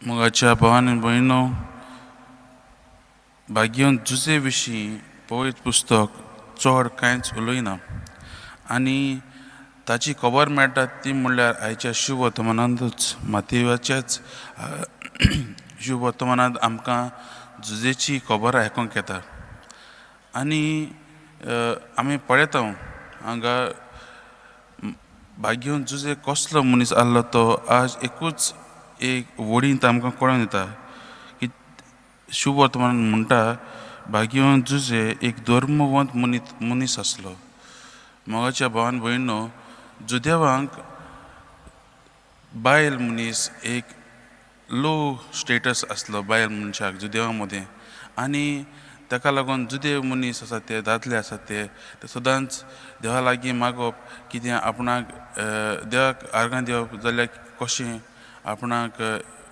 मोगाच्या भावान आनी भयणो, भाग्यवंत जुजे विशीं पवित्र पुस्तक चड कांयच उलयना आनी ताची खबर मेळटा ती म्हणल्यार आयच्या शुभवर्तमानांतूच, मातेवाच्याच शुभवर्तमानांत आमकां जुजेची खबर आयकूंक येता. आनी आमी पळयता हांगा भाग्यवंत जुजे कसलो मनीस आहलो तो आज एकूच एक वडींत आमकां कळोन येता की शुभवर्तमान म्हणटा, भाग्यवंत जुजे एक धर्मवंत मनीस आसलो. मोगाच्या भावान भयणो, जुदेवांक बायल मनीस एक लो स्टेटस आसलो बायल मनशाक जुदेवा मदें आनी ताका लागून जुदेव मनीस आसा ते, दादले आसा ते, ते सदांच देवा लागीं मागप कितें आपणाक देवाक आर्गां दिवप जाल्यार कशें आपणाक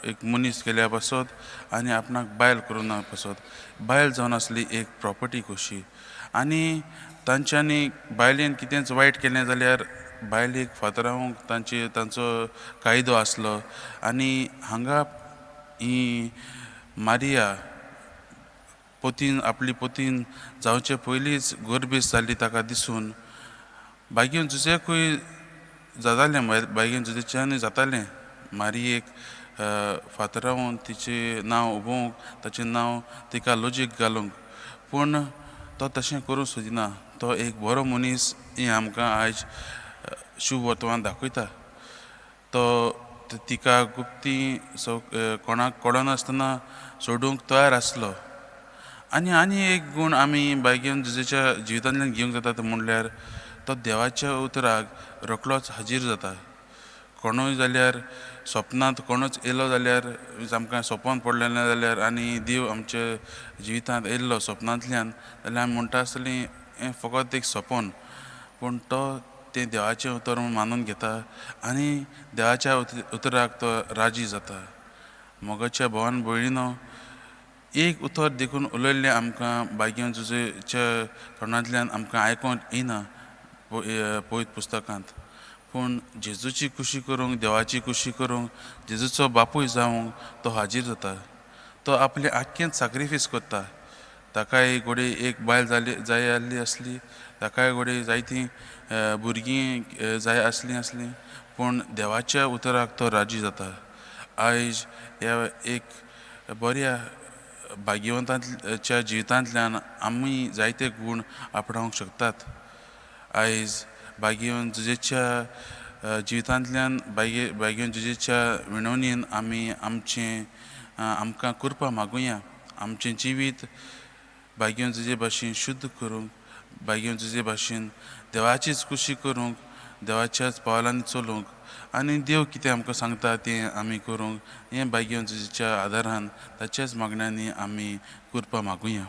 एक मनीस केल्या पासत आनी आपणाक बायल करूं ना पासत. बायल जावन आसली एक प्रॉपर्टी कशी आनी तांच्यांनी बायलेन कितेंच वायट केलें जाल्यार बायलेक फातरावंक तांचे तांचो कायदो आसलो. आनी हांगा ही मारिया पोतीन आपली पोतीन जावचे पयलींच गोरबेस जाल्ली ताका दिसून भाग्यवंत जुजेकूय जातालें, भाग्यवंत जुजेच्यानूय जातालें मारियेक फातरावून तिचें नांव उबोवंक, ताचें नांव तिका लजेक घालूंक, पूण तो तशें करूंक सोदिना. तो एक बरो मनीस हें आमकां आयज शुभवर्तमान दाखयता. तो तिका गुप्ती कोणाक कळनासतना सोडूंक तयार आसलो. आनी आनी एक गूण आमी भाग्यवंत जुजेच्या जिवितांतल्यान घेवंक जाता तो म्हणल्यार तो देवाच्या उतराक रोखडोच हाजीर जाता. कोणूय जाल्यार सपनांत कोणूच येयलो जाल्यार, आमकां सपन पडलेलें जाल्यार आनी देव आमच्या जिवितांत येयल्लो सपनांतल्यान जाल्यार आमी म्हणटा आसतलीं हें फकत एक सपन, पूण तो तें देवाचें उतर मानून घेता आनी देवाच्या उतराक तो राजी जाता. मोगाच्या भावान भयणीनो, एक उतर देखून उलयल्लें आमकां भाग्यवंत जुजेच्या तोंडांतल्यान आमकां आयकूंक येना पवित्र पुस्तकांत, पूण जेजूची खुशी करूंक, देवाची खुशी करूंक, जेजूचो बापूय जावंक तो हाजीर जाता. तो आपलें आख्खेंच साक्रिफीस करता. ताकाय घोडये एक बायल जाली जाय आसली आसली, ताकाय घोडये जायतीं भुरगीं जाय आसलीं आसलीं, पूण देवाच्या उतराक तो राजी जाता. आयज ह्या एक बऱ्या भाग्यवंताच्या जिवितांतल्यान आमी जायते गूण आपणावंक शकतात. आयज भाग्यवंत जुजेच्या जिवितांतल्यान, भाग्यवंत जुजेच्या विणवणीन आमी आमचें आमकां कृपा मागुया, आमचें जिवीत भाग्यवंत जुजे भाशेन शुद्ध करूंक, भाग्यवंत जुजे भाशेन देवाचीच खुशी करूंक, देवाच्याच पावलांनी चलूंक आनी देव कितें आमकां सांगता तें आमी करूंक, हें भाग्यवंत जुजेच्या आदारान ताच्याच मागण्यांनी आमी कृपा मागुया.